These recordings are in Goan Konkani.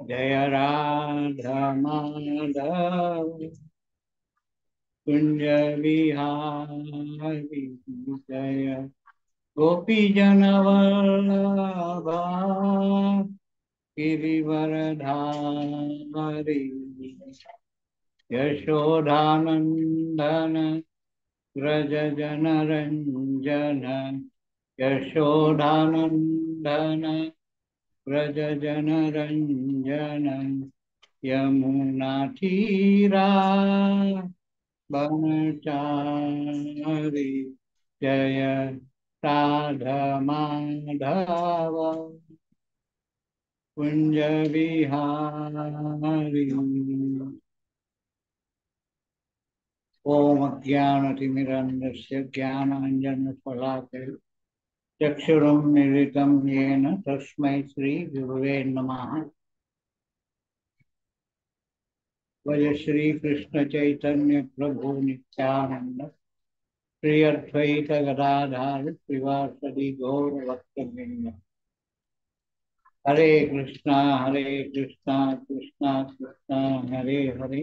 जय राधा माधव कुंज बिहारी जय गोपी जन वल्लभा गिरिवरधारी यशोदानंदन व्रज जन रंजन यशोदानंदन व्रज जन रंजन यमुना तीरा बनचारी जय राधा माधव कुंज बिहारी। ओम अज्ञानतिमिरान्धस्य ज्ञानाञ्जनशलाकया चक्षुरुन्मीलितं येन तस्मै श्री गुरुवे नमः। भज श्री कृष्ण चैतन्य प्रभु नित्यानंद श्री अद्वैत गदाधर श्रीवासदि गौर भक्तवृंद। हरे कृष्णा कृष्णा कृष्णा हरे हरे,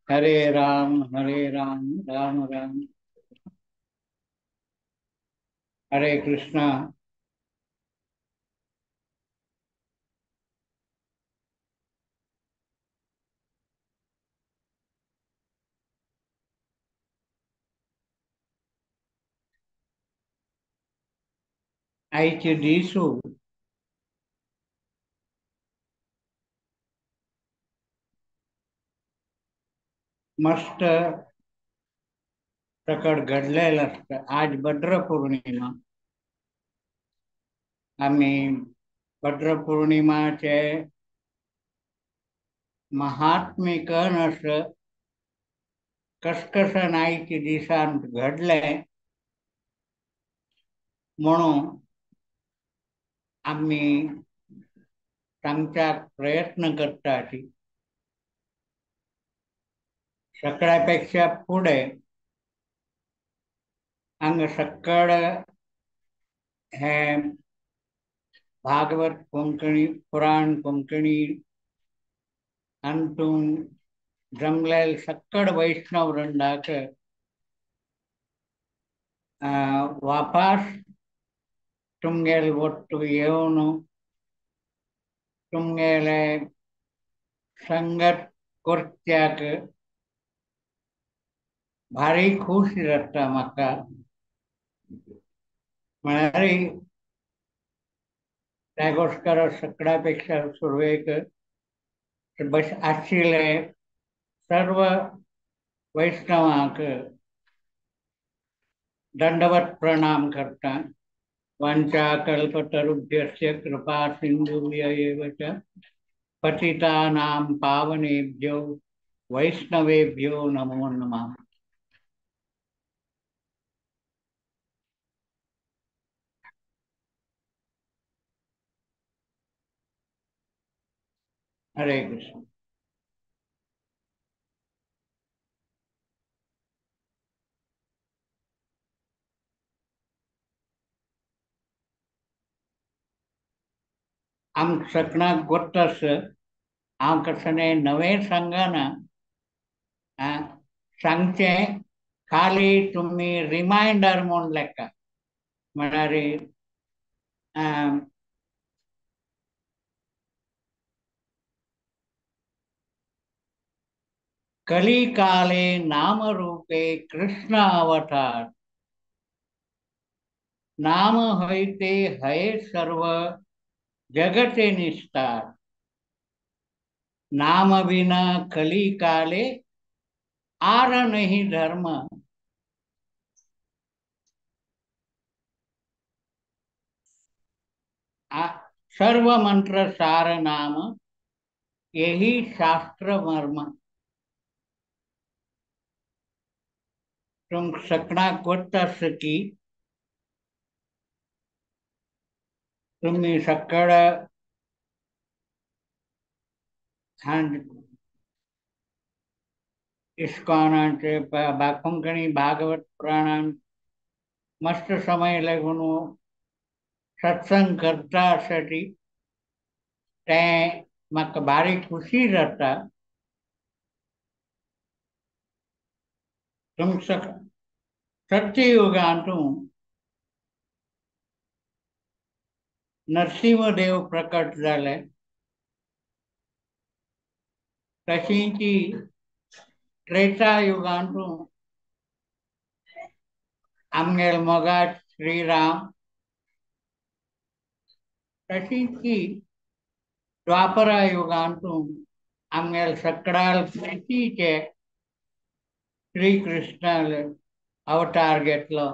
हरे राम राम राम हरे कृष्णा। आयचे दिसू मस्त प्रकट घडलेलं असतं। आज भद्र पौर्णिमा, आम्ही भद्र पौर्णिमाचे महात्मीकरण असं कसकसन आयच्या दिसांत घडलें म्हणून आम्ही सांगच्याक प्रयत्न करतात। सगळ्यापेक्षा पुढे हांगा सकळ हे भागवत कोंकणी पुराण कोंकणी हातून जमलेले सकळ वैष्णव वृंदाक वापास तुमगेले ಒಟ್ಟು येवन तुमगेले संगत करच्याक भारी खुश जाता म्हाका। म्हळ्यार त्या गोश्कर सगळ्यापेक्षा सुरवेक बस आशिल्ले सर्व वैष्णवांक दंडवत प्रणाम करता। वांछा कल्पतरुभ्यश्च कृपा सिन्धुभ्य एव च पतितानां पावनेभ्यो वैष्णवेभ्यो नमो नमः। हरे कृष्ण। आमकां सगळ्यांक गोत्त आसा, हांव कसलें नवें सांगना, सांगचें खाली तुमी रिमायंडर म्हूण लेखा। म्हळ्यार कलिकाले नामरूपे कृष्ण अवतार, नाम हयते हये सर्व जगते निस्तार, नाम बिना कलिकाले are नहीं धर्म, सर्व मंत्र सार नाम यही शास्त्र मर्म। तुम सगळ्यांक गोत्त आसा की तुमी सगळ इस्कॉनाचे कोंकणी भागवत पुराणान मस्त समय लागून सत्संग करता आसती तें म्हाका भारी खुशी जाता. तुमकां सत्ययुगांतू नरसिंहदेव प्रकट जाले, तशींच त्रेता युगांतू आमगेल मोगाट श्रीराम, तशींच द्वापरा युगांतू आमगेल सकडाल प्रितीचे श्रीकृष्णाले अवतार घेतलो.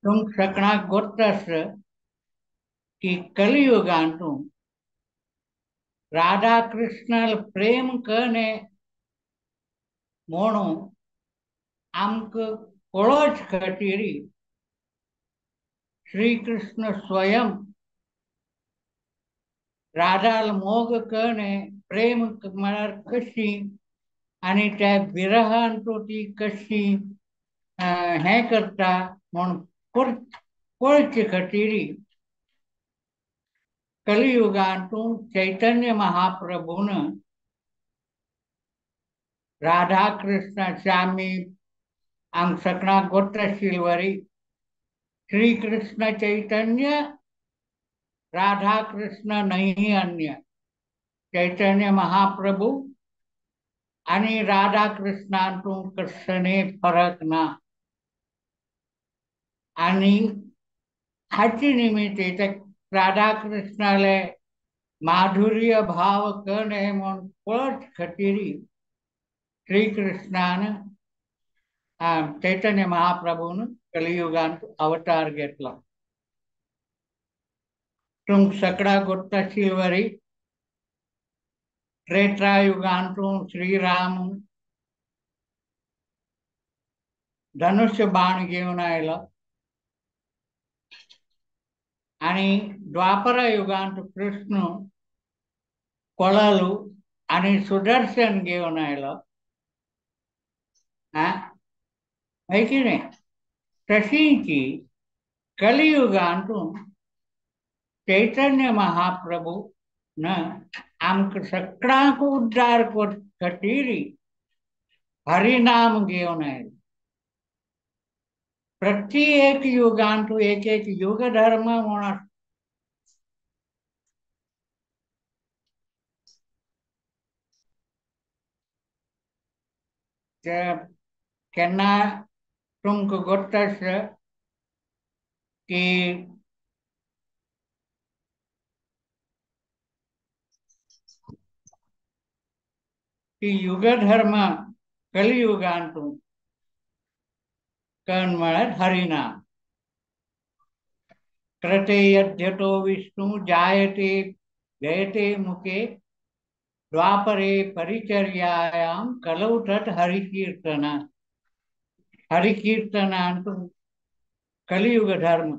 तुमकां सगळ्यांक गोत्त आसा की कलियुगांतू राधा कृष्णाल प्रेम करणे म्हणून आमकां कळोच खातीर श्रीकृष्ण स्वयं राधाल मोग करणे, प्रेम म्हळ्यार कशी आनी त्या विरहान तो ती कशी हें करता म्हूण पळचे खातीर कलियुगांतू चैतन्य महाप्रभून राधा कृष्ण स्वामी आम सगळ्यांक गोत्त आशिल्ले श्रीकृष्ण चैतन्य राधा कृष्ण नहीं अन्य. चैतन्य महाप्रभू आनी राधा कृष्णांतू कसणे फरक ना. आनी हाची निमित्त ते राधा कृष्णाले माधुर्य भाव करणे म्हूण पळच खातीर श्रीकृष्णान चैतन्य महाप्रभून कलियुगांत अवतार घेतलो. तुमकां सगळ्यांक गोत्त आशिल्ले त्रेता युगांतू श्रीराम धनुष्य बाण घेवन आयलो आनी द्वापरा युगांत कृष्ण कोळालू आनी सुदर्शन घेवन आयलो. हय कितें? तशींच कलियुगांतू चैतन्य महाप्रभू न आमकां सगळ्यांक उद्धार खातीर हरिनाम घेवन आयलो. प्रत्येक युगांतू एक एक युग धर्म म्हूण आसता. केन्ना तुमकां गोत्त आसा की युगधर्म कलियुगांतू कण म्हळ्यार हरिनाम. क्रते यद्यतो विष्णु जायते जयते मुखे द्वापरे परिचर्यायां कलौ तत् हरिकीर्तन. हरिकीर्तनांतू कलियुग धर्म.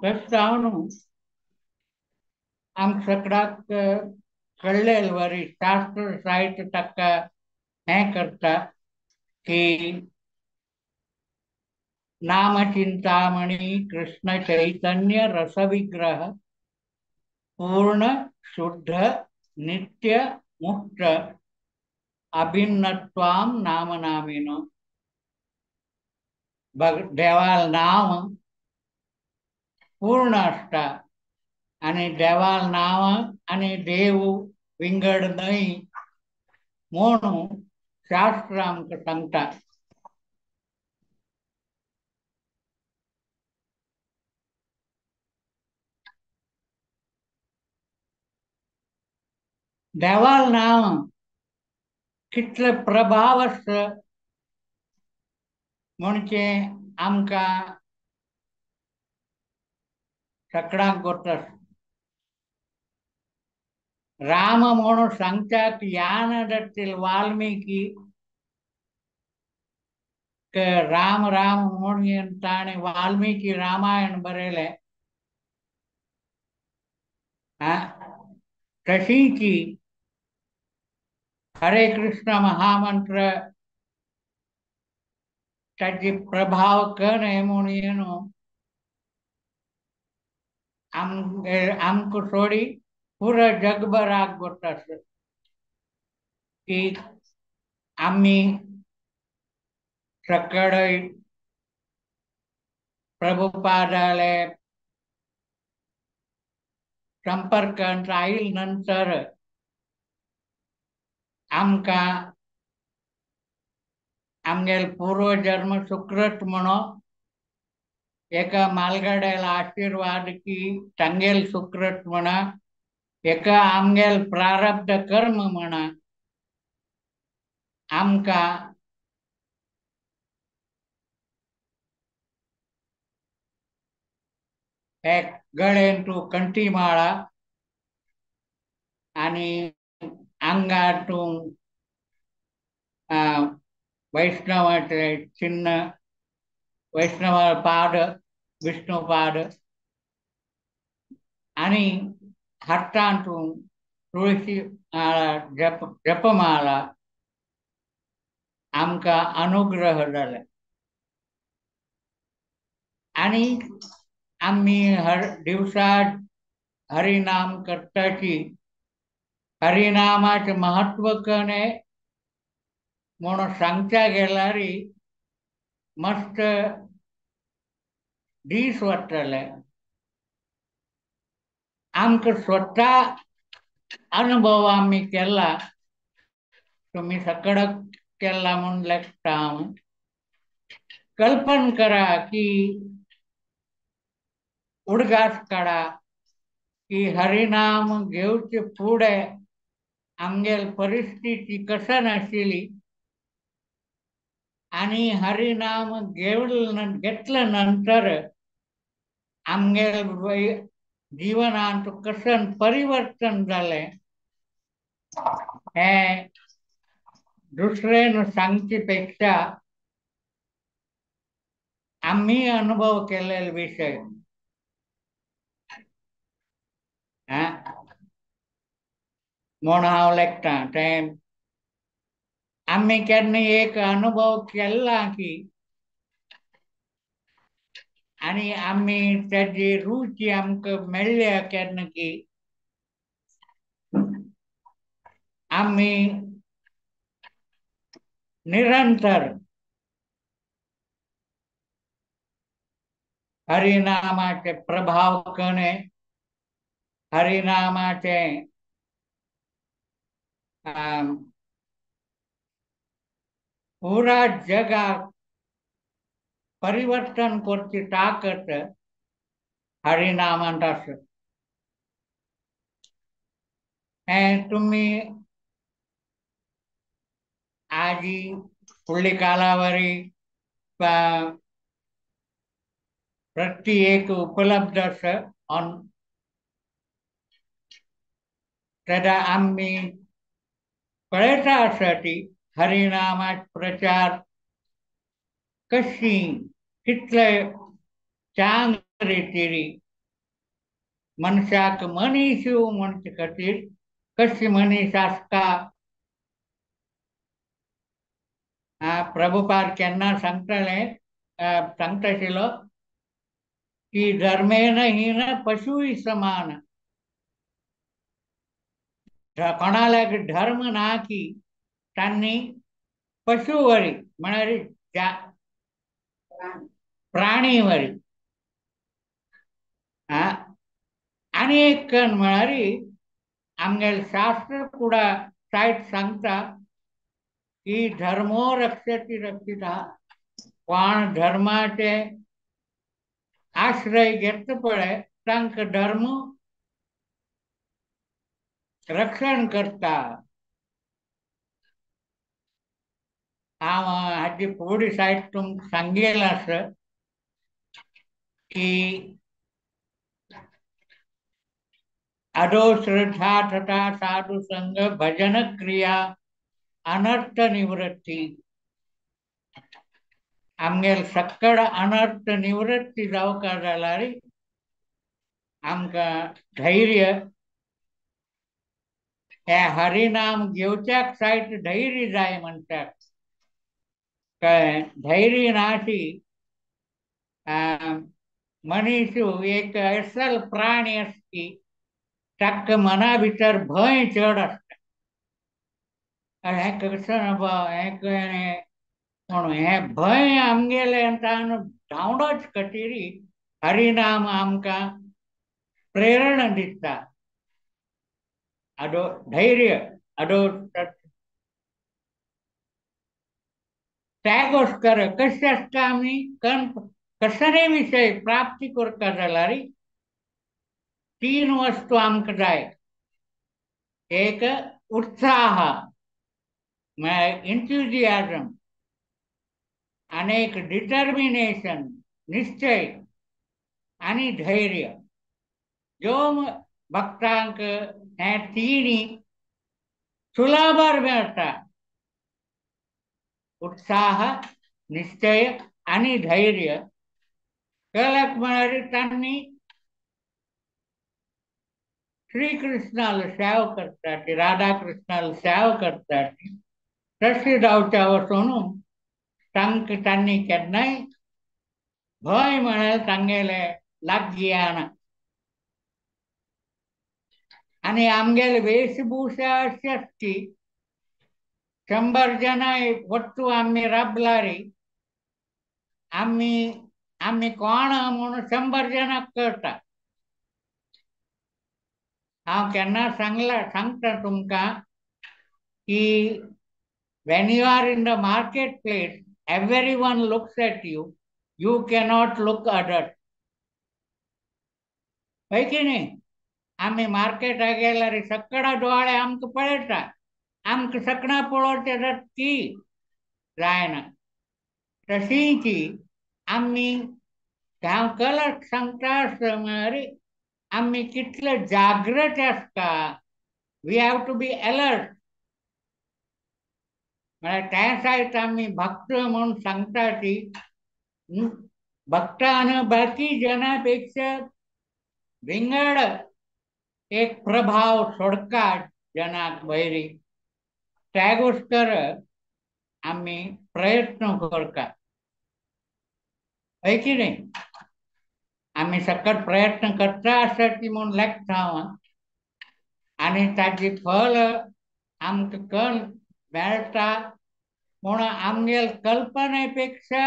तशें जावन आमकां सगळ्यांक कळ्ळेल वरी शास्त्र साहित्य ताका हें करता की नाम चिंतामणी कृष्ण चैतन्य रसविग्रह पूर्ण शुद्ध नित्य मुक्त अभिन्नत्वाम नाम नामिनो. देवाल नाव पूर्ण आसता आनी देवाल नांव आनी देव विंगड न्हय म्हणून शास्त्र आमकां सांगता. देवाल नांव कितले प्रभाव आसता म्हणजे आमकां सगळ्यांक गोत्त आसा. राम म्हणून सांगतात यानदत्तील वाल्मिकी राम राम म्हणून ताणें वाल्मिकी रामायण बरयलें. तशीच हरे कृष्ण महामंत्र ताजी प्रभाव कण म्हणून न्हू आमकां सोडी पुरो जगभराक गोत आसा की आमी सकळय प्रभुपादाले संपर्कांत आयल नंतर आमकां आमगेले पूर्वजन्म सुकृत म्हणून एका मालगाड्याला आशीर्वाद की तांगेल सुकृत म्हणा, एका आमगेल प्रारब्ध कर्म म्हणा, आमकां एक गळेन तूं कंठी माळा आनी आंगार तूं वैष्णवाचे चिन्ह, वैष्णव पाद, विष्णू पाद आनी हातांत तूं तुळशी माळा, जप जपमाळा आमकां अनुग्रह जाले. आनी आमी हर दिवसा हरिनाम करताची, हरिनामाचें महत्व कणे म्हणून सांगच्या गेल्यार मस्त दीस वतले. आमकां स्वता अनुभव आमी केला, तुमी सकळ केला म्हूण लेखता हांव. कल्पन करा की उडगास काडा की हरिनाम घेवचे फुडें आमगेल परिस्थिती कसन आशिल्ली आनी हरिनाम घेतले नंतर आमगेल जिवनांत कसन परिवर्तन जालें हें दुसऱ्यान सांगचे पेक्षा आमी अनुभव केलेले विशय. म्हूण हांव लेखता तें आमी केन्ना एक अनुभव केला की आनी आमी तेजी रुची आमकां मेळ्ळ्या केन्ना की आमी निरंतर हरिनामाचे प्रभाव कणे, हरिनामाचे पुरा जगाक परिवर्तन करची ताकद हरिनामांत आसा. हें तुमी आजी फुडली कालावरी प्रति एक उपलब्ध आसा ऑन तेन्ना आमी पळयता आसा ती हरिनामाचो प्रचार कशी कितले चांग रितीरी मनशाक मनीस म्हणचे खातीर कशी मनीस आसता. प्रभुपाद केन्ना सांगताले, सांगता आशिल्लो की धर्मेन हीन पशुय समान. कोणाक धर्म ना की तांणी पशुवरी म्हळ्यार प्राणीवरी. आनी एक कण म्हळ्यार आमगेले शास्त्र कुडा सायट सांगता की धर्मो रक्षती रक्षिता. कोण धर्माचे आश्रय घेतले पळय तांकां धर्म रक्षण करता. हांव हाजी फुडली सायट तुमकां सांगेल आसा की अदो श्रद्धा तथा साधु संग भजन क्रिया अनर्थ निवृत्ती. आमगेल सकळ अनर्थ निवृत्ती जावका जाल्यार आमकां धैर्य, हे हरिनाम घेवच्याक सायट धैर्य जाय म्हणटात. कळ्ळें? धैर्य नाशी मनीस एक असल प्राणी आसती, ताका मना भितर भंय चड आसता. हें कसं हें म्हणून हें भंय आमगेलें धांवडोच खातीर हरिनाम आमकां प्रेरणा दिता, आदो धैर्य आदो त्यागोस्कर कशें आसता आमी कसले विशय प्राप्ती करता जाल्यार तीन वस्तू आमकां जाय. एक उत्साह म्हळ्यार एन्थुजियाजम, आनी एक डिटर्मिनेशन निश्चय, आनी धैर्य. ज्यो भक्तांक हे तिनी सुलभार मेळटा, उत्साह निश्चय आनी धैर्य. कळक म्हळ्यार तांणी श्रीकृष्णाला सेवा करतात, राधाकृष्णाला सेवा करतात. तशें जावच्या वचून तांकां तांणी केन्नाय भंय म्हळ्यार तांगेले लागीं येना. आनी आमगेले वेशभूषा अशी आसची, 100 जाणां वट्टू आमी राबलारी आमी आमी कोण म्हणून 100 जाणांक कळटा. हांव केन्ना सांगता तुमकां की when you are in the market place every one looks at you, you cannot look other. हय की न्ही? आमी मार्केटाक गेल्यार सगळा दोळे आमकां पळयता, आमकां सगळां पळोवचें जाता ती जायना. तशीच आमी हांव कलक सांगता आसता म्हळ्यार आमी कितले जागृत आसता, we have to be alert. म्हळ्यार त्या सायट आमी भक्त म्हणून सांगता ती भक्तान बाकी जनां पेक्षा विंगड एक प्रभाव सोडका जनाक वैरी. त्या गोश्टर आमी प्रयत्न करता, हय की न्ही? आमी सकट प्रयत्न करता आसत ती म्हूण लेखता हांव, आनी ताजी फल आमकां कण मेळटा म्हूण आमगेल कल्पने पेक्षा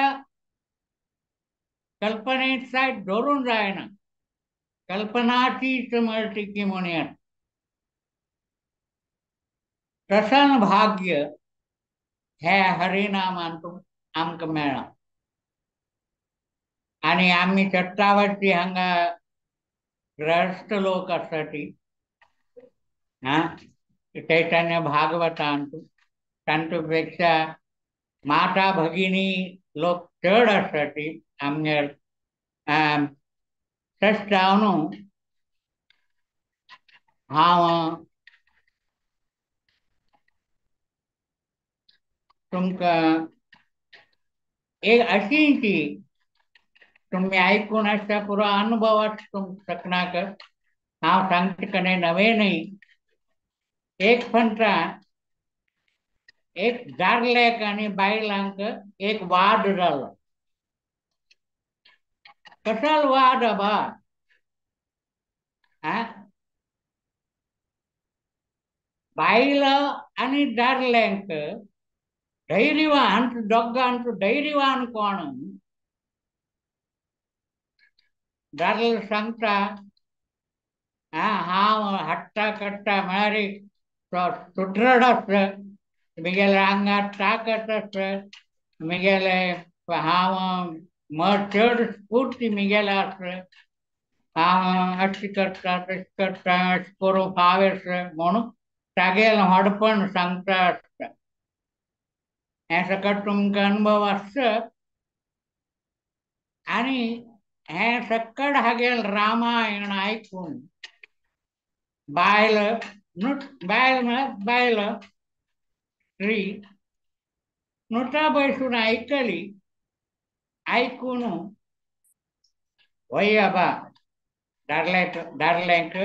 कल्पनेत सायड धरून जायना, कल्पनातीत मेळटी की म्हणयात. प्रसन्न भाग्य हे हरिनामान आमकां मेळ्ळां. आनी आमी चट्टावती हांगा गृहस्थ लोक आसा ती चैतन्य भागवतांत तांचे पेक्षा माता भगिनी लोक चड आसा ती आमगेर. तशें जावन हांव तुमकां एक अशी ती तुमी आयकून आसता पुरो अनुभव आसता तुमकां सगळ्यांक. हांव सांगचे कडेन नवें न्ही. एक फंटा एक दादल्याक आनी बायलांक एक वाद जालो. कसलो वाद आबा? बायल आनी दादल्यांक धैर्यवान, दोगांक धैर्यवान कोण? दादलो सांगता हांव हाडटा काडटा म्हळ्यार सुदृढ आसता, म्हगेल्या आंगात ताकत आसता, म्हगेले हांव चड स्फूर्ती म्हगेले आसता, हांव अशें करता तशें करता अशें करूंक फाव आसता म्हणून तागेलें व्हडपण सांगता आसता. हें सकट तुमकां अनुभव आसता. आनी हें सकट हागेल रामायण आयकून बायल बायल म्हळ्यार बायल स्त्री नुता बसून आयकली. आयकून वय आबा दादल्याक दादल्यांक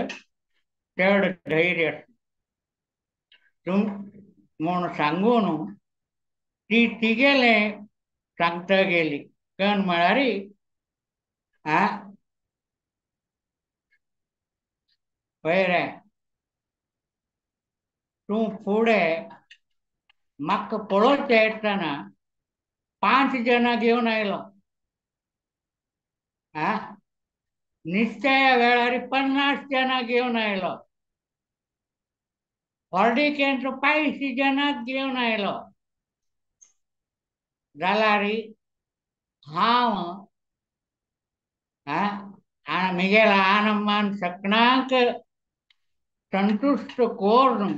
चड धैर्य म्हूण सांगून ती तिगेलें सांगता गेली कण म्हळ्यार आ पळय रे तूं फुडें म्हाका पळोवचें येतना 5 जाणां घेवन आयलो आ निश्चया वेळार 50 जाणां घेवन आयलो हॉर्डिकेंत 5 जाणांक घेवन आयलो जाल्यार हांव म्हगेल्या आनंदान सगळ्यांक संतुश्ट करून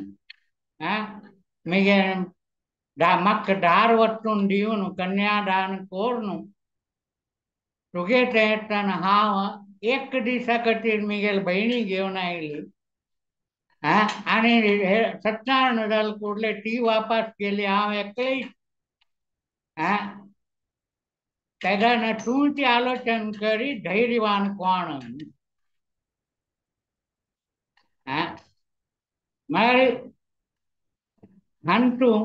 म्हगे म्हाका दार वचून दिवन कन्यादान करून तुगे थंय येतना हांव एक दिसा खातीर म्हगेले भयणी घेवन आयली आनी हे सत्यनारायण जालें कुडले ती वापस गेली हांव एकलेच तेन्ना तूं ती आलोचन करी धैर्यवान कोण मागीर हातूं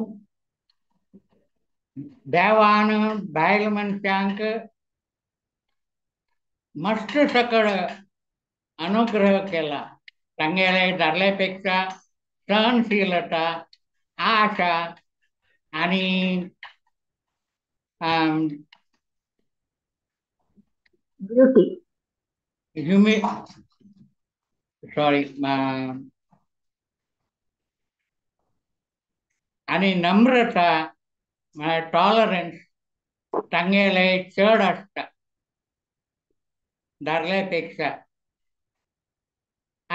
देवान बायल मनशांक मस्त सकळ अनुग्रह केला तांगेले दादल्या पेक्षा सहनशीलता आशा आनी ब्युटी सॉरी आनी नम्रता म्हळ्यार टॉलरन्स तांगेले चड आसता दादल्या पेक्षा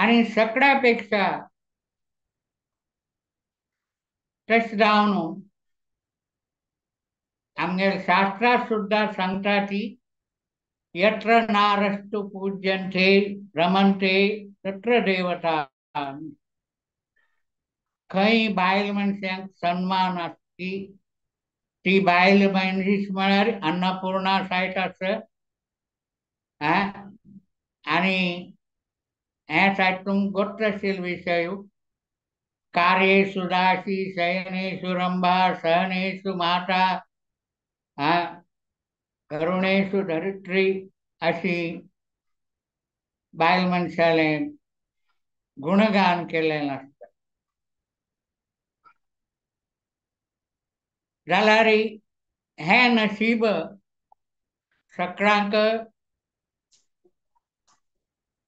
आनी सगळ्या पेक्षा तशें जावन आमगेले शास्त्रां सुद्दां सांगता ती यत्र नारस्तु पूज्यन्ते रमन्ते तत्र देवता. खंय बायल मनशांक सन्मान आसती ती बायल मनीस म्हळ्यार अन्नपूर्णा सायट आसा आनी हें सायट तुमकां गोत्त आशिल्लो विशय कार्येषु दासी शयनेषु रंभा सहनेषु माता करुणेषु धरित्री अशी बायल मनशालें गुणगान केल्लें आसता. जाल्यार हें नशीब सगळ्यांक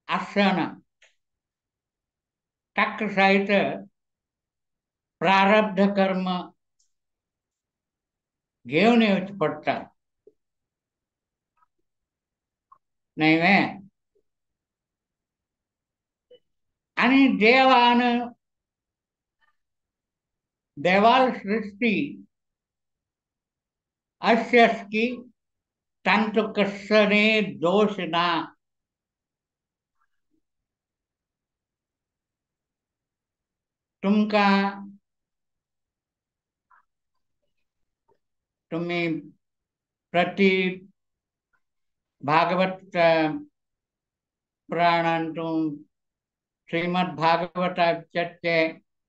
आसना ताका सायत प्रारब्ध कर्म घेवन येवचें पडटा न्हय वे. आनी देवान देवाल सृष्टी अशी आसा की तांचो कसले दोश ना. तुमकां तुमी प्रति भागवत पुराणांतू श्रीमद भागवताचे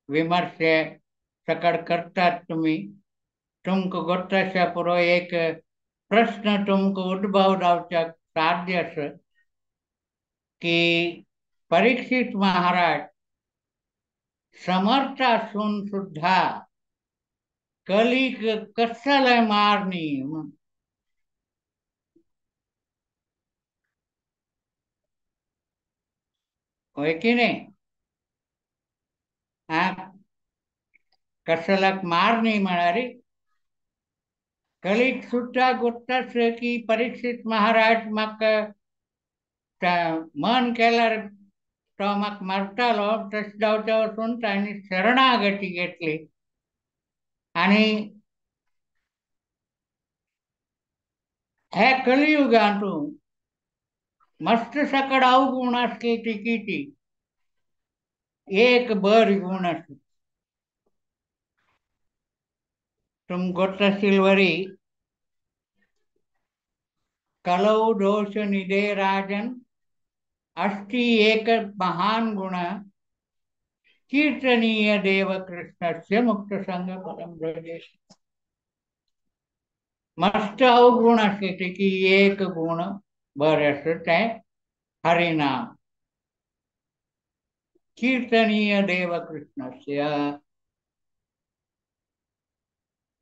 विमर्शे सकळ करतात तुमी तुमकां गोत्त आसा पुरो एक प्रश्न तुमकां उद्भव जावच्याक साध्य आसा की परीक्षित महाराज समर्थ आसून सुद्धा कलीक कसले मारणी होय की नाही? कसलाक मारणी म्हळ्यार कलीक सुद्धा गोत्त आसा की परीक्षित महाराज म्हाका मन केल्यार तो म्हाका मारतालो तशें जावचे वचून तांणी शरणागती घेतली आनी हे कलियुगांतू मस्त सकड अवगुण आसली ती किती एक बरी गुण आसली. तुमकां गोत्त आशिल्ले वरी कलौ दोष निधे राजन अस्ति एक महान गुण कीर्तनीय देव कृष्णस्य मुक्त संग परम ब्रजेश. मस्त अवगुण आसले की एक गुण बरें आसा तें हरिनाम कीर्तनीय देव कृष्णस्य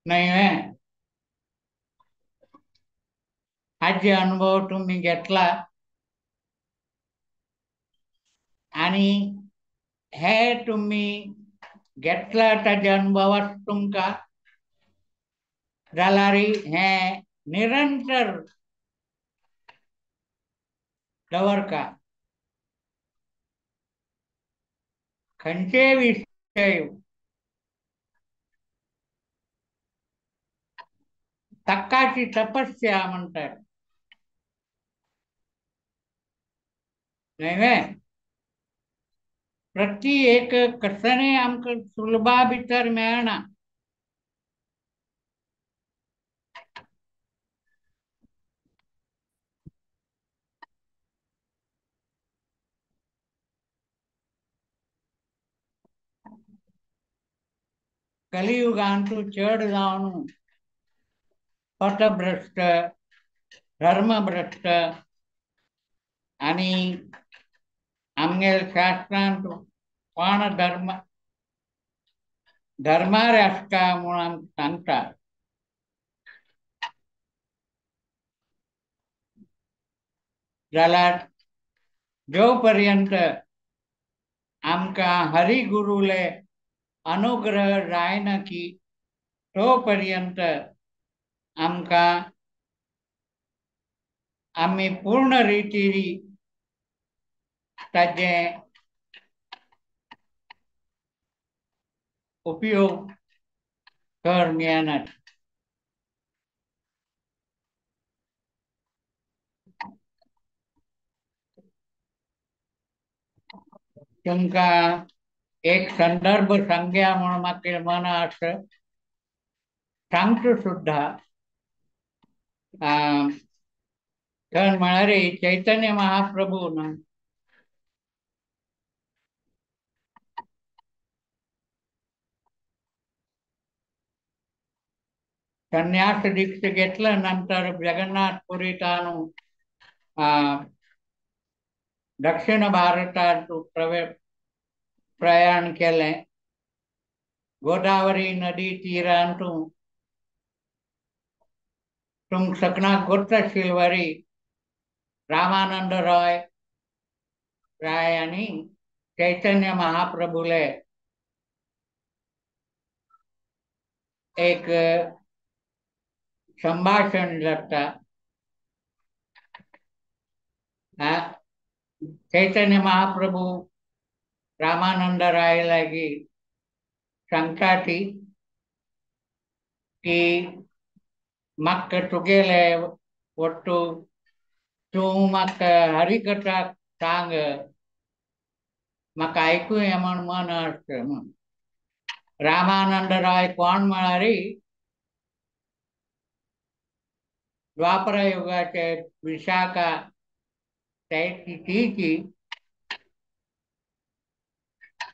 न्हय. हाजे अनुभव तुम्ही घेतला आणि हे तुम्ही घेतला ताजे अनुभवात तुमकां जाल्यार हे निरंतर दवरका. खंयचे विशय तक्काची तपस्या म्हणतात न्हय. प्रति एक कसने आमकां सुलभा भितर मेळना. कलियुगांतु चड जावन पथभ्रष्ट धर्मभ्रष्ट आनी आमगेले शास्त्रांत कोण धर्म धर्मार आसता म्हूण आमकां सांगता. जाल्यार जो पर्यंत आमकां हरिगुरुले अनुग्रह जायना की तो पर्यंत आमकां आमी पूर्ण रितीन ताजे उपयोग करूंक येना. तुमकां एक संदर्भ सांगया म्हूण म्हाका मना आसा सांगचो सुद्दां. कारण म्हळ्यार चैतन्य महाप्रभू ना संन्यास दीक्षा घेतल्या नंतर जगन्नाथपुरीत आणून दक्षिण भारतात प्रयाण केलें. गोदावरी नदी तीरांतू तुमकां सगळ्यांक गोत्त आशिल्ले रामानंद रॉय राय आनी चैतन्य महाप्रभुले एक संभाषण जाता. चैतन्य महाप्रभू रामानंद राय लागी सांगता ती की म्हाका तुगेले वट्टू तूं म्हाका हरिकथा सांग म्हाका आयकुया म्हूण मन आसता म्हूण. रामानंद राय कोण म्हळ्यार द्वापर युगाचे विशाखा तीची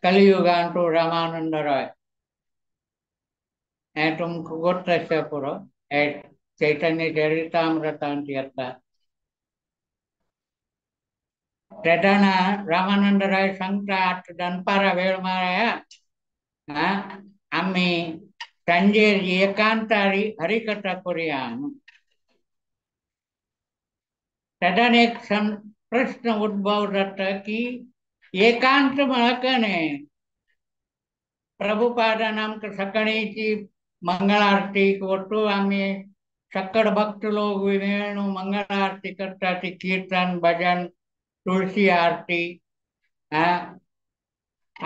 कलियुगांतू रामानंद राय हें तुमकां गोत्त आसचें पुरो. हें चैतन्य चरितामृतांत येता. तेन्ना रामानंद राय सांगता आतां दनपारा वेळ मारया आमी सांजेर एकांतारी हरिकथा करुया. तेन्ना एक प्रश्न उद्भव जाता की एकांत म्हळ्यार न्हय. प्रभुपादान आमकां सकाळींची मंगळ आरती वट्टू आमी सकड भक्त लोक मेळून मंगळ आरती करता ती कीर्तन भजन तुळशी आरती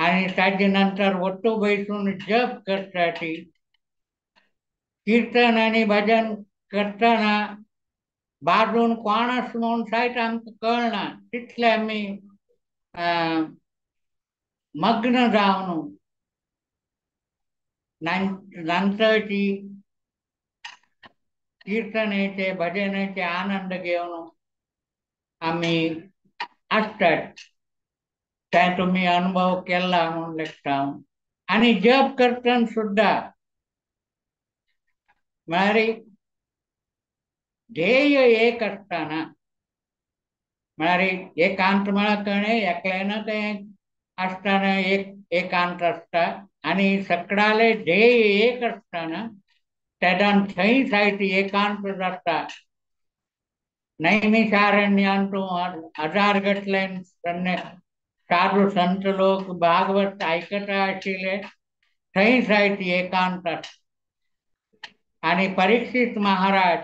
आनी ताजे नंतर वट्टू बैसून जप करता ती. कीर्तन आनी भजन करतना बाजून कोण आसा म्हूण सायट आमकां कळना तितले आमी मग्न जावन नंतरची कीर्तनेचे भजनेचे आनंद घेवन आमी आसतात. ते तुमी अनुभव केला म्हूण लेखता. आनी जप करतना सुद्दां म्हळ्यार ध्येय एक आसतना म्हळ्यार एकांत म्हळ्यार कळ्ळें एकल्यान तें आसतना एक एकांत आसता आनी सकडाले ध्येय एक आसतना तेदान थंय सायत एकांत जाता. नैमिषारण्यांतू हजार गटले साधू संत लोक भागवत आयकता आशिल्ले थंय सायत एकांत आसता. आनी परीक्षित महाराज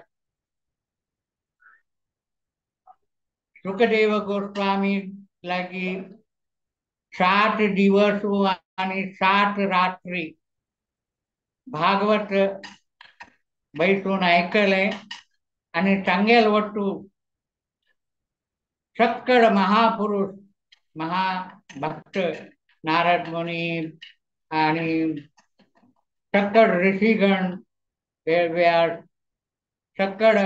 सुखदेव गोस्वामी लागी 7 दिवस आनी 7 रात्री भागवत बैसून आयकलें आनी तांगेल वट्टू सक्कड महापुरुष महाभक्त नारद मुनी आनी सक्कड ऋषीगण वेदव्यास सक्कड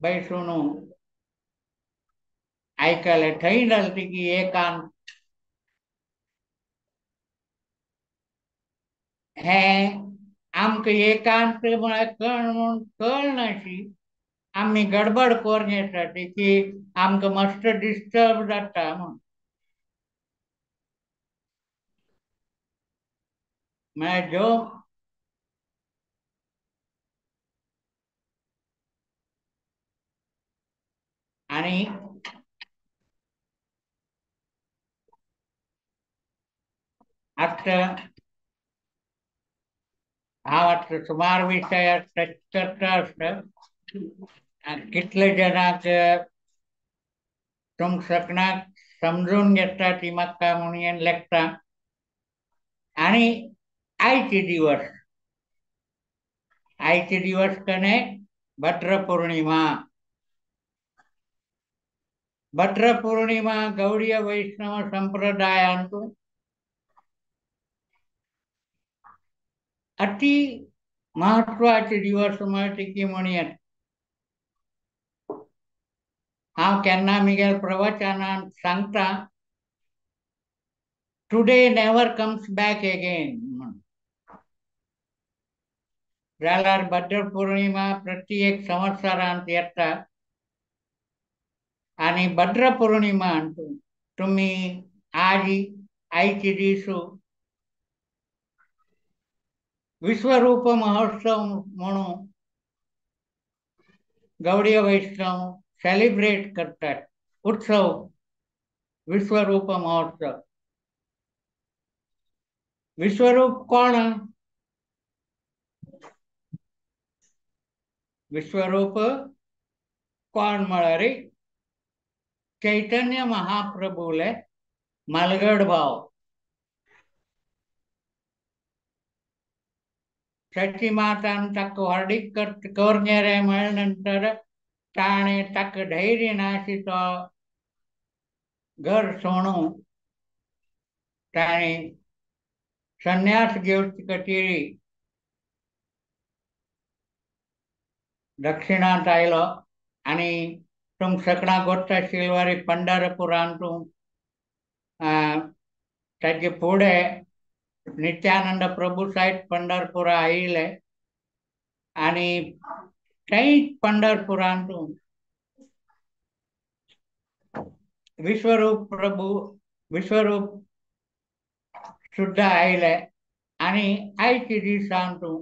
बैसून आयकलें. थंय जालें की एकांत हें आमकां एकांत म्हळ्यार कळ म्हूण कळनाशी आमी गडबड करून येता की आमकां मस्त डिस्टर्ब जाता म्हूण. म्हळ्यार ज्यो आनी आतां हांव आतां सुमार विशयार टच करता आसता. कितले जाणांक तुमकां सगळ्यांक समजून घेता ती म्हाका म्हणून लेखता. आनी आयचे दिवस, आयचे दिवस कणे भद्र पौर्णिमा. भद्र पौर्णिमा गौडीय वैष्णव संप्रदायांतू अति महत्वाचे दिवस म्हळ्यार की म्हणयेत. हांव केन्ना म्हगेल्या प्रवचनान सांगता today never comes back again म्हूण. जाल्यार भद्र पौर्णिमा प्रति एक संवत्सरांत येता आनी भद्र पौर्णिमान तुमी आज आयचे दीस विश्वरूप महोत्सव म्हणून गौडीय वैष्णव सेलिब्रेट करतात. उत्सव विश्वरूप महोत्सव. विश्वरूप कोण? विश्वरूप कोण म्हळ्यार चैतन्य महाप्रभूले मालगड भाव. सची मातान ताका व्हडीक करगेरे म्हळ्या नंतर ताणें ताका धैर्य नाशी तो घर सोडून ताणें संन्यास घेवचे खातीर दक्षिणांत आयलो. आनी तुमकां सगळ्यांक गोत्ता आशिल्ले पंढरपुरांतू ताजे फुडें नित्यानंद प्रभू सायब पंढरपुरा आयिल्ले आनी थंय पंढरपुरांतू विश्वरूप प्रभू विश्वरूप सुद्दां आयले. आनी आयचे दिसांतू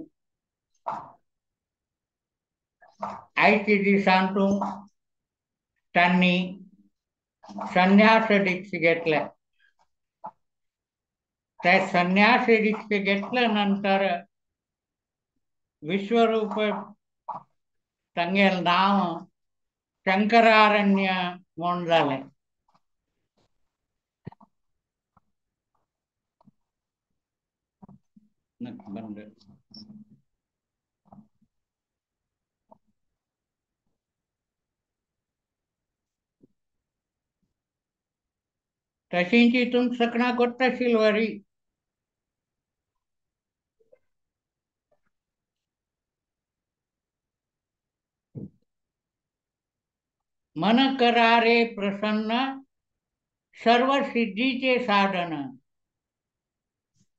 आयचे दिसांतू तांणी संन्यास दीक्षा घेतले. ते संन्यास दीक्षा घेतल्या नंतर विश्वरूप तांगेलें नांव शंकरारण्य म्हूण जालें. तशींची तुमकां सगळ्यांक गोत्ता आशिल्ली. मन करारे प्रसन्न सर्व सिद्धीचे साधन.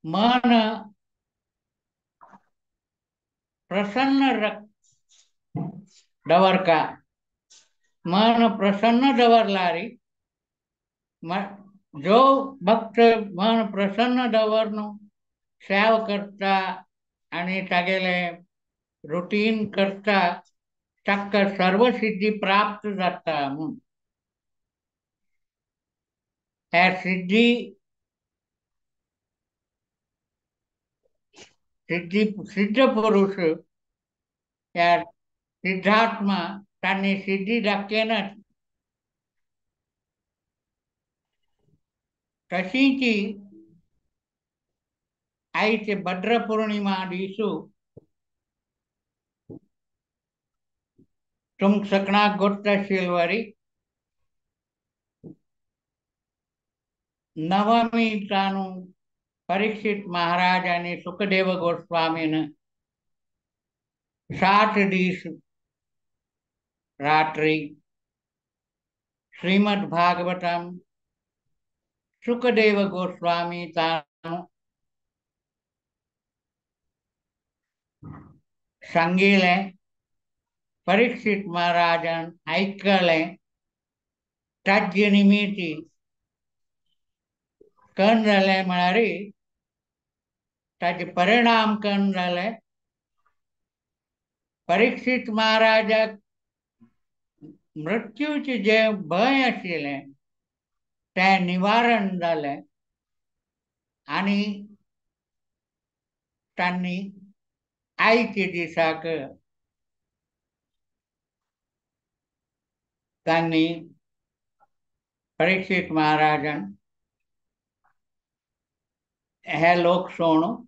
मन प्रसन्न दवरका। मन प्रसन्न दवरल्यार जो भक्त मन प्रसन्न दवरून सेवा करता आनी तागेले रुटीन करता ताका सर्वसिद्धी प्राप्त जाता म्हूण। ह्या सिद्धी सिद्धी सिद्ध पुरुष ह्या सिद्धात्मा तांणी सिद्धी दाखयनात। तशीची आयचे भद्र पौर्णिमा दिसू तुमकां सगळ्यांक गोत्त आशिल्ले नवमी तानू परीक्षित महाराज आनी सुखदेव गोस्वामीन 7 दीस रात्री श्रीमद् भागवतम सुखदेव गोस्वामी तानू सांगिलें। परीक्षित महाराजान आयकलें। ताजे निमित्ती कन जालें म्हळ्यार ताजे परिणाम कन जाले। परीक्षित महाराजाक मृत्यूचें जें भंय आशिल्लें तें निवारण जालें आनी तांणी आयचे दिसाक तांणी परीक्षित महाराजान हे लोक सोडून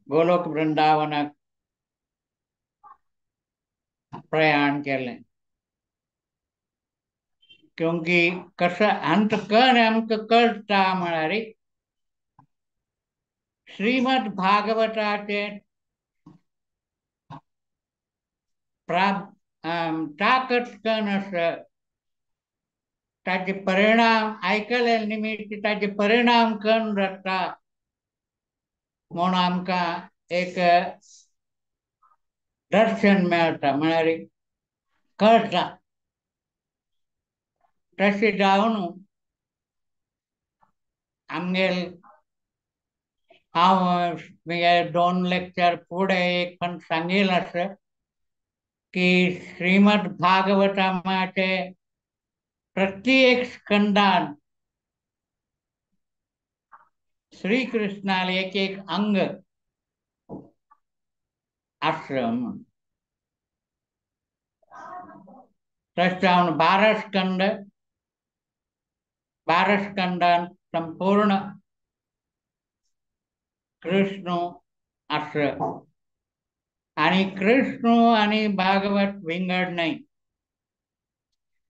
गोलोक वृंदावनाक प्रयाण केलें। क्योंकि कसो अंत कर आमकां कळटा म्हळ्यार श्रीमद भागवताचें ताकत कन आसा ताजे परिणाम आयकले निमित्त ताजे परिणाम कन जाता म्हूण आमकां एक दर्शन मेळटा म्हळ्यार कळटा। तशें जावन आमगेर हांव म्हगे 2 लेक्चर फुडें एक पण सांगील आसा की श्रीमद भागवताचे प्रत्येक स्कंदान श्रीकृष्णाले एक एक अंग आसा म्हूण। तशें जावन 12 स्कंद, 12 स्कंदान संपूर्ण कृष्ण आसा आनी कृष्ण आनी भागवत विंगड न्हय।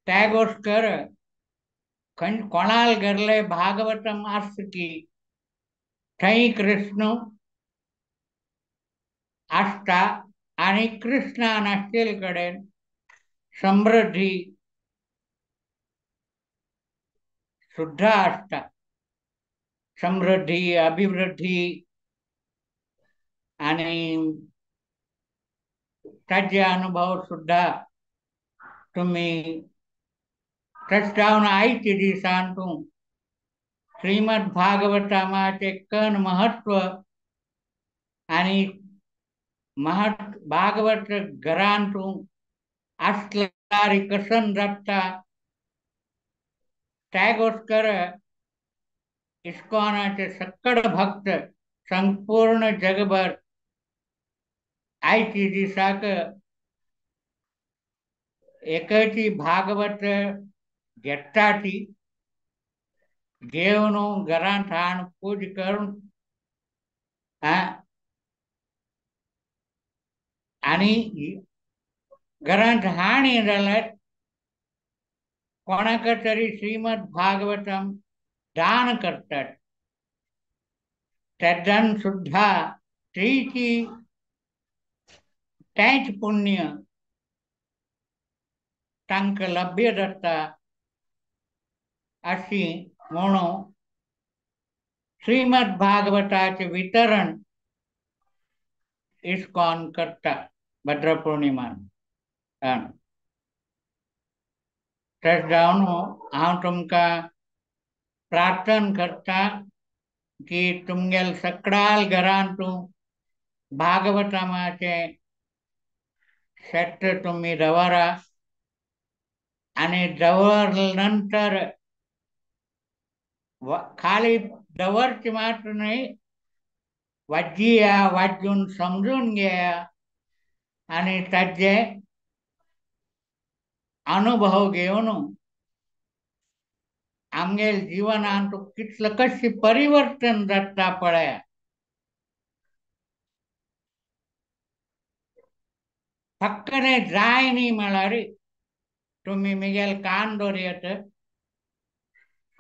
त्या गोश्ट खंय कोणाल घरले भागवतम आसता की थंय कृष्ण आसता आनी कृष्णान आशिल्ले कडेन समृद्धी सुद्धा आसता। समृद्धी अभिवृद्धी आनी ताजे अनुभव सुद्धा तुमी तशें जावन आयचे दिसान तूं श्रीमद भागवतामाचें कन महत्व आनी भागवत घरान तूं आसल्यार कसन जाता त्या गोश्ट इस्कॉनाचे सक्कड भक्त संपूर्ण जगभर आयचे दिसाक एकची भागवत घेता ती घेवन घरांत हाडून पूज करून आनी घरांत हाणी जाल्यार कोणाक तरी श्रीमद भागवतम दान करतात। तेन्ना सुद्धा स्त्रीची तेंच पुण्य तांकां लभ्य जाता अशी म्हणून श्रीमद भागवताचें वितरण इस्कॉन करता भद्र पौर्णिमा. तशें जावन हांव तुमकां प्रार्थना करता की तुमगेल सगळ्या घरांत भागवताचे सेट तुमी दवरा आनी दवरले नंतर खाली दवरची मात्र न्हय, वाजिया वाजून समजून घेया आनी ताजे अनुभव घेवन आमगेल जिवनांत कितलें कशें परिवर्तन जाता पळया. फक्त जाय न्ही म्हळ्यार तुमी मिगेल कान दवरयात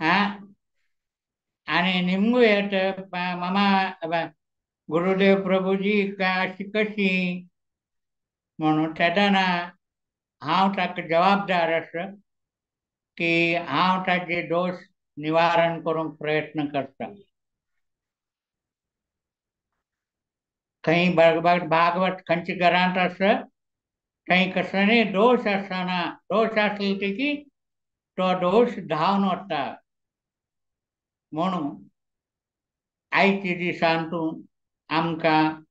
आं आनी निमगू येत मामा गुरुदेव प्रभुजी अशी कशी म्हणून तेदना हांव ताका जबाबदार आसा की हांव ताजे दोश निवारण करूंक प्रयत्न करता. खंय भागवत खंयच्या घरांत आसा थंय कसलोय दोश आसना, दोश आसलो की तो दोश धांवन वता. म्हणून आयच्या दिसांतून आमकां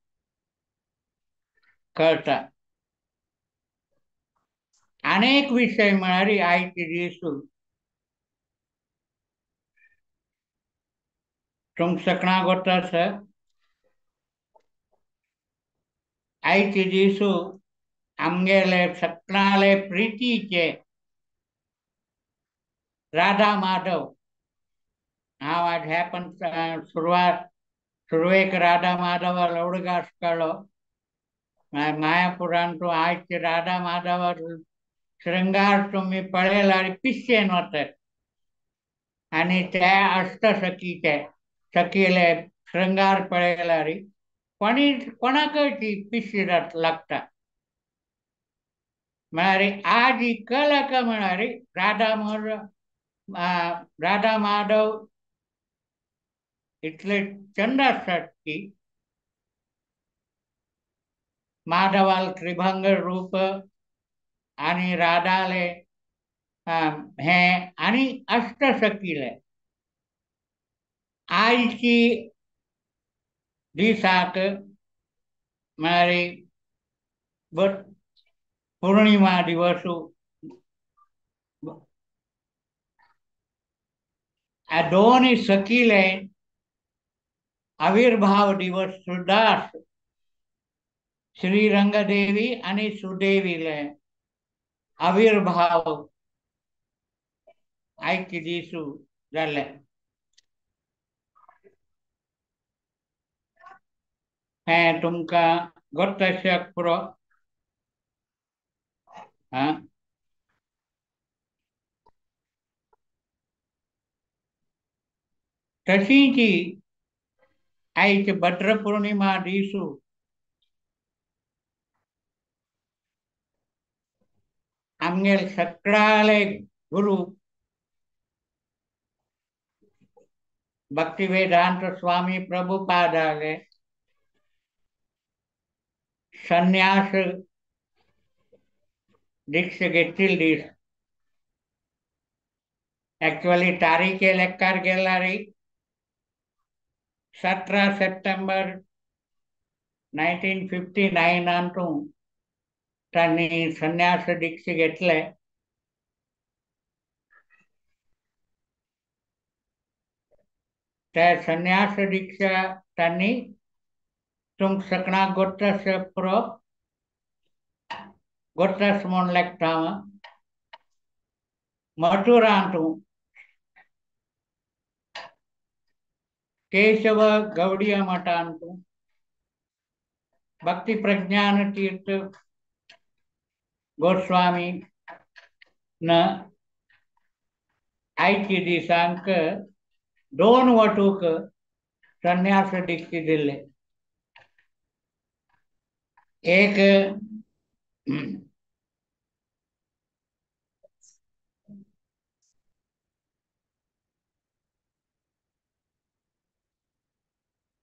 कळटा. अनेक विशय म्हळ्यार आयचे दीस तुमकां सगळ्यांक गोत आसा. आयचे दीस आमगेले सगळ्यांले प्रितीचे राधा माधव. हांव आज ह्या पण सुरवात सुरवेक राधा माधवालो उडगास काडलो. मायापुरांत आयचे राधा माधवा शृंगार तुमी पळयल्यार पिश्शेन वतात आनी त्या अष्टसखीचे सखीले शृंगार पळयल्यार कोणी कोणाकय ती पिश्शी लागता. म्हळ्यार आज ही कलक म्हळ्यार राधा माधव इतले चंद आसात की माधवाल त्रिभंग रूप आनी राधाले हें आनी अष्टसखीले आयची दिसाक म्हळ्यार पौर्णिमा दिवस दोन सखीले आविर्भाव दिवस सुद्धा आसा. श्रीरंगदेवी आनी सुदेवीले आविर्भाव आयचे दीस जाले. हें तुमकां गोत आसल्यार पुरो. आं तशीच आयचे भद्र पौर्णिमा दीस आमगेले सगळ्याले गुरु भक्तिवेदांत स्वामी प्रभुपादाले संन्यास दीक्षा घेतिल्ले दीस. एक्चुअली तारीखे लेखार गेल्यार 17 सप्टेंबर 1959 तांणी संन्यास दीक्षा घेतले. त्या संन्यास दीक्षा तांणी तुमकां सगळ्यांक गोत आसा पुरो गोत आसा म्हूण लेखता हांव. मथुरांत केशव गौडिया मठांत भक्ती प्रज्ञान तीर्थ गोस्वामी न आयचे दिसांक दोन वटूक संन्यास दीक्षा दिल्ले. एक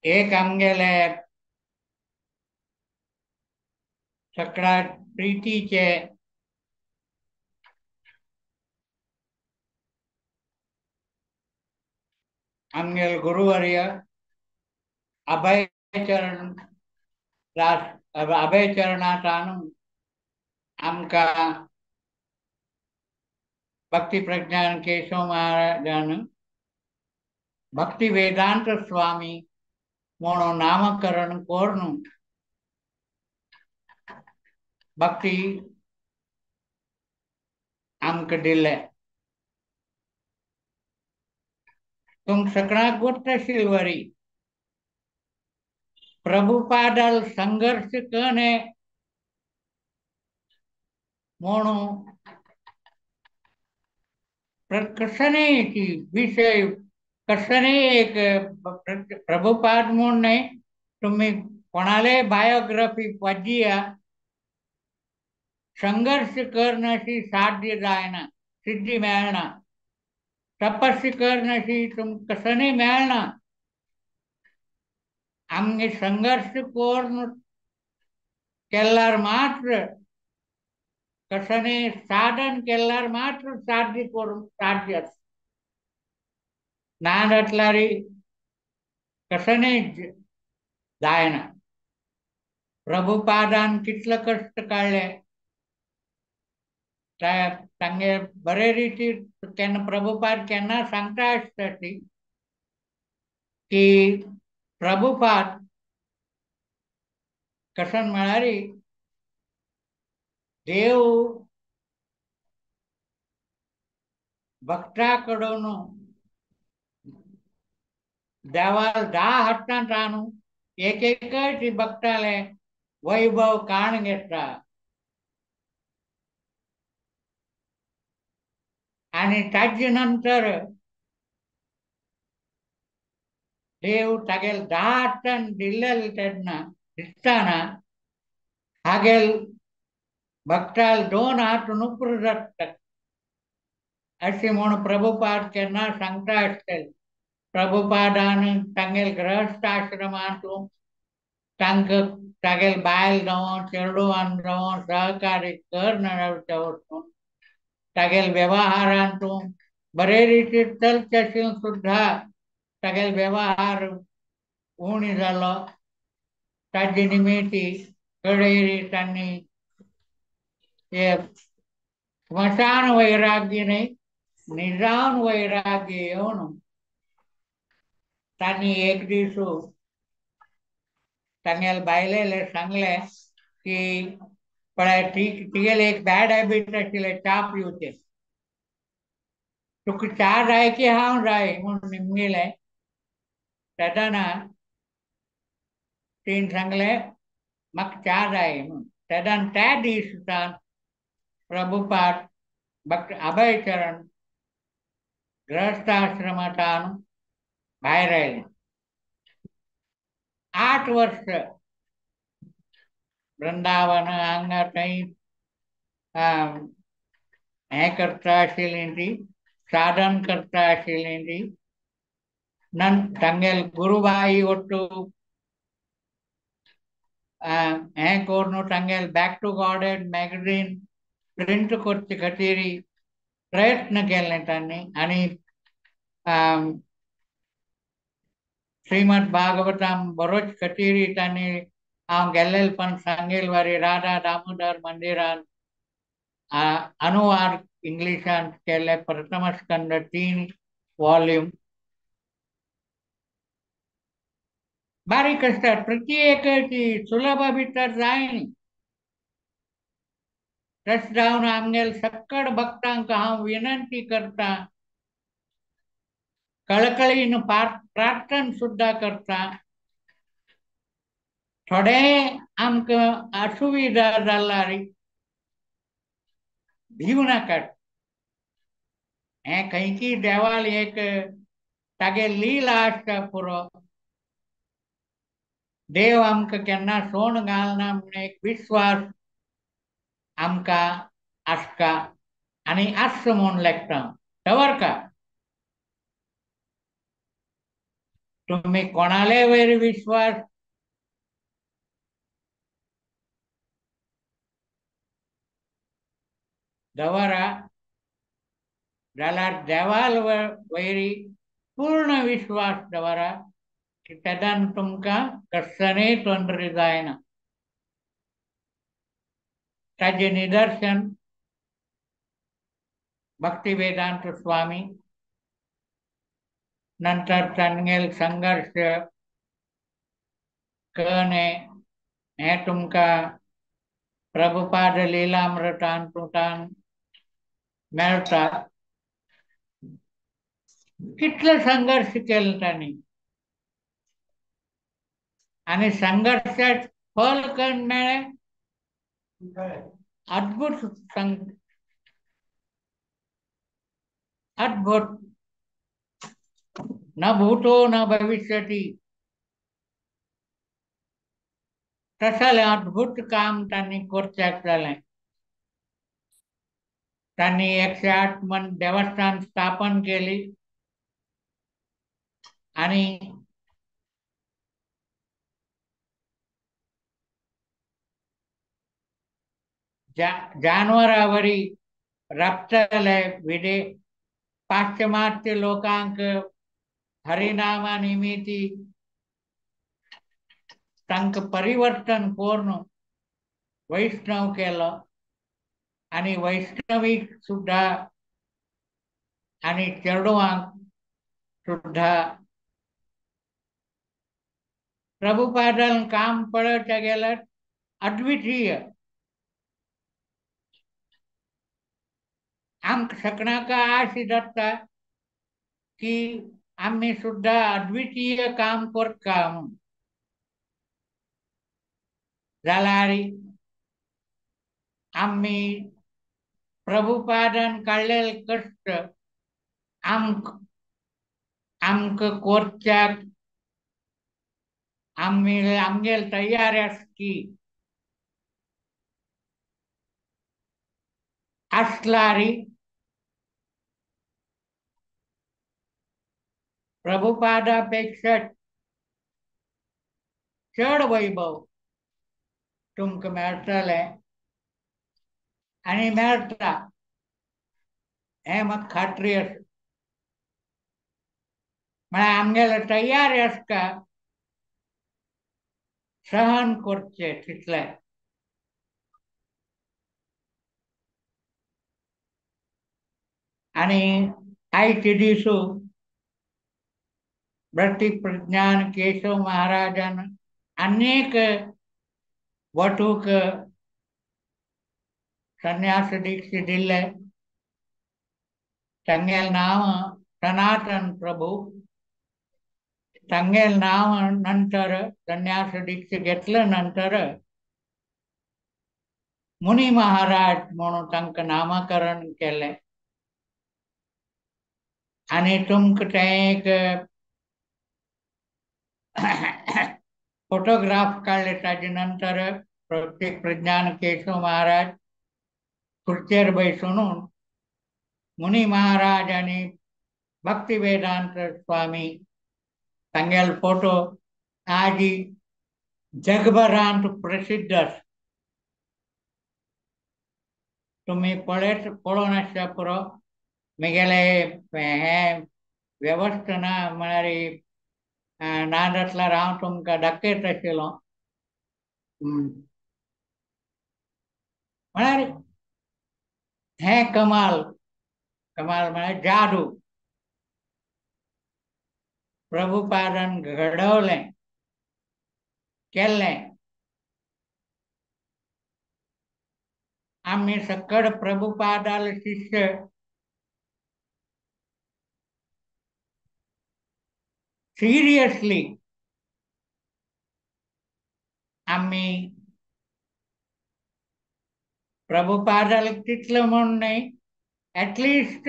एक आमगेले सगळ्या प्रितीचे आमगेले गुरुवर्य अभयचरण दास अभयचरणांत आमकां भक्ती प्रज्ञान केशव महाराजान भक्ती वेदांत स्वामी म्हणून नामकरण करून भक्ती आमकां दिल्ले. तुमकां सगळ्यांक गोष्ट आशिल्ली प्रभुपादाल संघर्ष कने म्हणून कसने विषय कसने एक प्रभुपाद म्हणून न्हय तुम्ही कोणाले बायोग्राफी वाचिया संघर्ष करनाशी साध्य जायना, सिद्धी मेळना. तपस्या करनाशी तुमकां कसने मेळना. आमगे संघर्ष करून केल्यार मात्र कसने साधन केल्यार मात्र साध्य करून साध्य आसा. ना जातल्यार कसने जायना. प्रभुपादान कितले कश्ट काडले तांगे बरे रिती केन्ना प्रभुपाद केन्ना सांगता आसता ती की प्रभुपाद कसन म्हळ्यार देव भक्ता कडून देवाल 10 हातांत आणून एक एकच भक्ताले वैभव काण घेता आणि ताजे नंतर देव तागेल 10 हातान दिल्लेले तेन्ना दिसताना हागेल भक्ताल 2 हात नुपूर जातात अशें म्हूण प्रभुपाद केन्ना सांगता आसतले. प्रभुपादान तांगेल गृहस्थ आश्रमांत तांकां तागेल बायल जावं चेडवान जावं सहकार्य कर रावचें वचून तागेल व्यवहारांत बरे रितीन चलचे आशिल्लें सुद्दां तागेल व्यवहार उणी जालो. ताजे निमित्ती कडेरी तांणी हे स्मशान वैराग्य न्हय निजान वैराग्य येवन तांणी एक दीस तांगेले बायलेले सांगलें की पळय तिगेले एक बॅड हॅबीट आशिल्लें च्या पिवचें. तुका च्या जाय की हांव जाय म्हूण निमगिलें. तेन्ना तिणें सांगलें म्हाका च्या जाय म्हूण. तेन्ना त्या दिसान प्रभुपाद भक्त अभयचरण गृहस्थाश्रमांतल्यान भायर आयले. 8 वर्स वृंदावन हांगा थंय हें करता आशिल्ली ती साधन करता आशिल्ली ती. तांगेल गुरुबाई ಒಟ್ಟು हें करून तांगेल back to Godhead magazine print करचे खातीर प्रयत्न केले तांणी. आनी श्रीमद भागवतम बरोच खातीर तांणी हांव गेल्लें पण सांगेल वारी राधा दामोदर मंदिरान अनुवाद इंग्लिशांत केल्ले प्रथम स्कंद 3 वॉल्यूम. बारीक आसतात प्रत्येकाची सुलभ भितर जायनी. तशें जावन आमगेले सक्कड भक्तांक हांव विनंती करता, कळकळीन प्रार्थना सुद्दां करता. थोडे आमकां असुविधा जाल्यार भिवू नाकात. हें खंयची देवाल एक तागे लीला आसता पुरो. देव आमकां केन्ना सोण घालना म्हूण एक विश्वास आमकां आसता आनी आसचो म्हूण लेखता. दवरका तुमी कोणाले वयर विश्वास दवरा जाल्यार देवाल वयरी पूर्ण विश्वास दवरा की तेदान तुमकां कसलेय तोंदरे जायना. ताजें निदर्शन भक्ती वेदांत स्वामी, नंतर तांगेल संघर्ष कने हें तुमकां प्रभुपाद लीलामृतांतुतान मेळटा. कितले संघर्ष केले तांणी आनी संघर्षाक फल कण मेळ्ळें अद्भुत अद्भुत. न भूतो न भविष्यति तसलें अद्भुत काम तांणी करच्याक जालें. तांणी 108 मन देवस्थान स्थापन केली आनी जानवरावरी राबतले विदे पाश्चिमात्य लोकांक हरिनामा निमित्ती तांकां परिवर्तन करून वैष्णव केलो आनी वैष्णवीक सुद्धा आनी चेडवांक सुद्धा. प्रभुपादान काम पळोवच्या गेल्यार अद्वितीय. आमकां सगळ्यांक आश जाता की आमी सुद्धा अद्वितीय काम करता म्हणून. जाल्यार आमी प्रभुपादान काडलेले कश्ट आमकां आमकां करच्याक आमी आमगेल तयार आसची आसल्यार प्रभुपादा पेक्षा चड वैभव तुमकां मेळटलें आनी मेळटा हें म्हाका खात्री आसा. म्हळ्यार आमगेले तयार आसता सहन करचें तितलें. आनी आयचे दिसू भक्ती प्रज्ञान केशव महाराजान अनेक वटूक संन्यास दीक्षा दिल्ले. तांगेलें नांव सनातन प्रभू. तांगेलें नांव नंतर संन्यास दीक्षा घेतले नंतर मुनी महाराज म्हणून तांकां नामकरण केलें. आनी तुमकां तें एक फोटोग्राफ काडले ताजे नंतर प्रत्येक प्रज्ञान केशव महाराज खुर्चेर बसून मुनी महाराज आनी भक्ती वेदांत स्वामी तांगेलो फोटो आजी जगभरांत प्रसिद्ध आसा. तुमी पळयत पळोवन आसता पुरो. म्हगेलें हें वेवस्था ना म्हळ्यार ना जातल्यार हांव तुमकां दाखयत आशिल्लो. म्हळ्यार हें कमाल, कमाल म्हळ्यार जादू प्रभुपादान घडवलें केल्लें. आमी सकड प्रभुपादाले शिष्य सिरियसली आमी प्रभुपादाले तितलें म्हूण न्हय, एटलिस्ट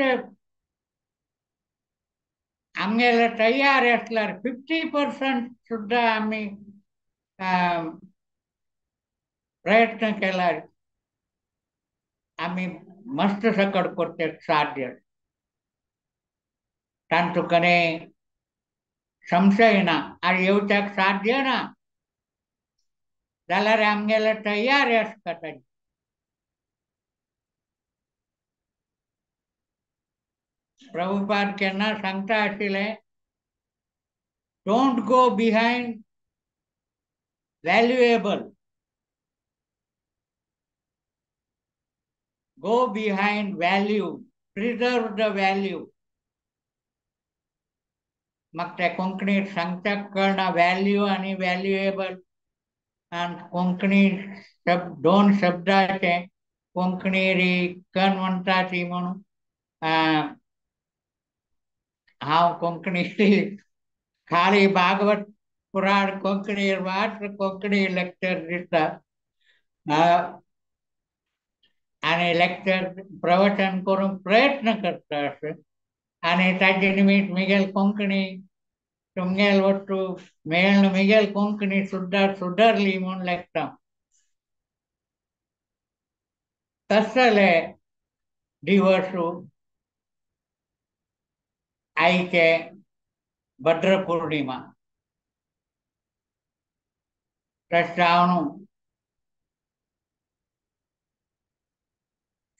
आमगेले तयार आसल्यार 50% सुद्दां आमी प्रयत्न केल्यार आमी मस्त सकट करचें साध्य. तांचो कडेन संशय ना आनी येवच्याक साध्य ना जाल्यार आमगेले तयार आसता ताजी. प्रभुपाद केन्ना सांगता आशिल्ले, don't go behind valuable, go behind value, preserve the value. म्हाका ते कोंकणीत सांगच्याक कळना, व्हॅल्यू आनी व्हॅल्युएबल आनी कोंकणी शब्द दोन शब्दाचे कोंकणी री कन म्हणटा ती म्हणून हांव कोंकणी खाली भागवत पुराण कोंकणी मात्र कोंकणी लेक्चर दिता आनी लेक्चर प्रवचन करूंक प्रयत्न करता अशें. आनी ताजे निमित्त मिगेल कोंकणी तुमगेल वट्टू मेळ्ळ मिगेल कोंकणी सुद्दां सुदारली म्हूण लेखता. तसले दिवस आयचे भद्र पौर्णिमा. तशें जावन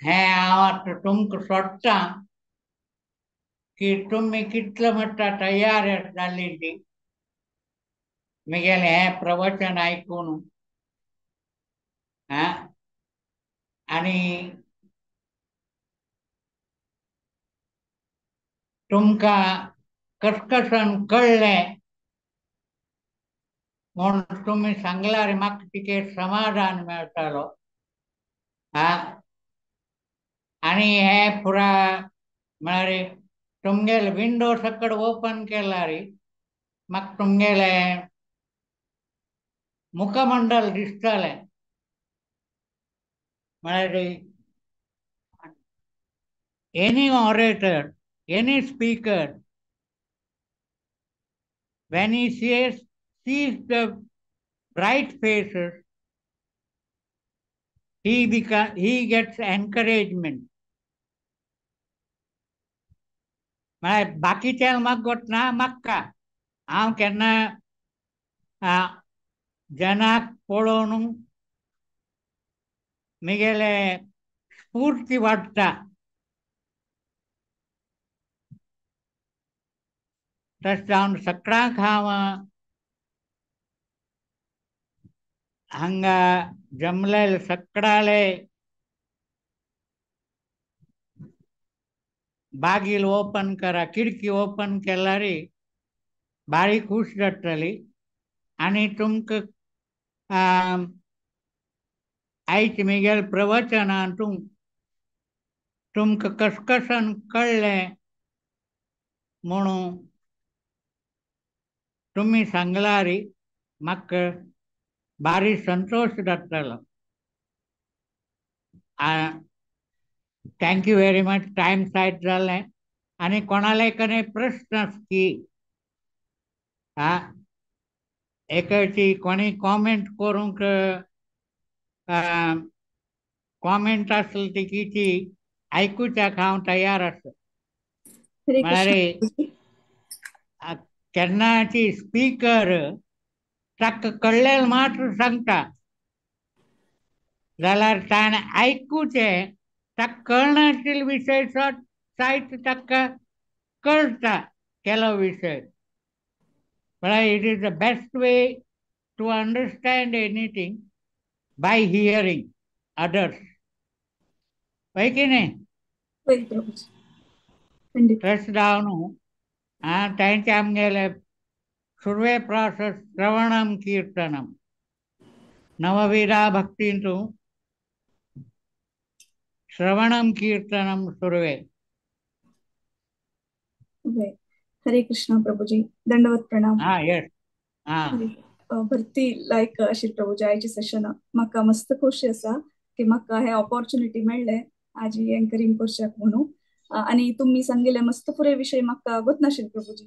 हें हांव आतां तुमकां सोडटा की तुमी कितले म्हणटा तयार जाल्ली ती मिगेलें हें प्रवचन आयकून आनी तुमकां कसकसन कळ्ळें म्हूण तुमी सांगल्यार म्हाका तिके समाधान मेळटालो. आनी हें पुरा म्हळ्यार तुमगेले विंडो सकट ओपन केल्यार म्हाका तुमगेले मुखमंडल दिसतालें. म्हळ्यार any orator, any speaker, when he sees the bright faces, he gets encouragement. म्हळ्यार बाकीच्या म्हाका गोत ना, म्हाका हांव केन्ना जनाक पळोवन मिगेले स्फूर्ती वाडटा. तशें जावन सगळ्यांक हांव हांगा जमलेले सगळ्याले बागील ओपन करा, खिडकी ओपन केल्यार बारीक खूश जातली आनी तुमकां आयज मिगेल प्रवचनान तुमकां कसकसन कळ्ळें म्हणून तुमी सांगल्यार म्हाका बारीक संतोश जातलो. Thank you very much. Time सायट जालें आनी कोणाले कडेन प्रश्न आसकी एकाची कोणी कॉमेंट करूंक कॉमेंट आसली ती किती आयकुच्याक हांव तयार आसा. म्हळ्यार केन्नाची स्पीकर ताका कळ्ळें मात्र सांगता जाल्यार ताणें आयकुचें, ताका कळनाशिल्ले विशय सायत ताका कळटा केलो विशय. म्हळ्यार it is the best way to understand anything by hearing others. हय की न्ही? तशें जावन तांचे आमगेले सुर्वे प्रोसेस श्रवणम कीर्तनम नवविधा भक्तींतु श्रवणम कीर्तनम सुर्वे. हरे कृष्ण प्रभुजी, दंडवत प्रणाम. हा येस. हा भरती लायक आशिल्ली प्रभुजी आयची सेशन. म्हाका मस्त खोशी आसा की म्हाका हे ऑपॉर्च्युनिटी मेळ्ळे आजी एंकरींग करच्याक म्हणून. आनी तुमी सांगिल्ले मस्त फुडें विशय म्हाका गोत नाशिल्ले प्रभुजी,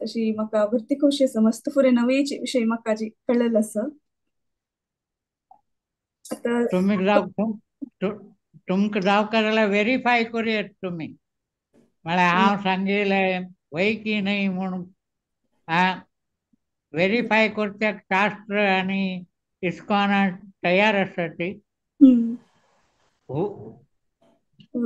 तशी म्हाका भरती खोशी आसा. मस्त फुडें नवे विशय म्हाका जी कळ्ळेलो आसा. आतां तुमी जाव तुमकां जावका जाल्यार वेरीफाय करूं येता तुमी, म्हळ्यार हांव सांगिल्लें वय की न्हय म्हूण वेरीफाय करच्याक शास्त्र आनी इस्कॉना तयार आसा ती.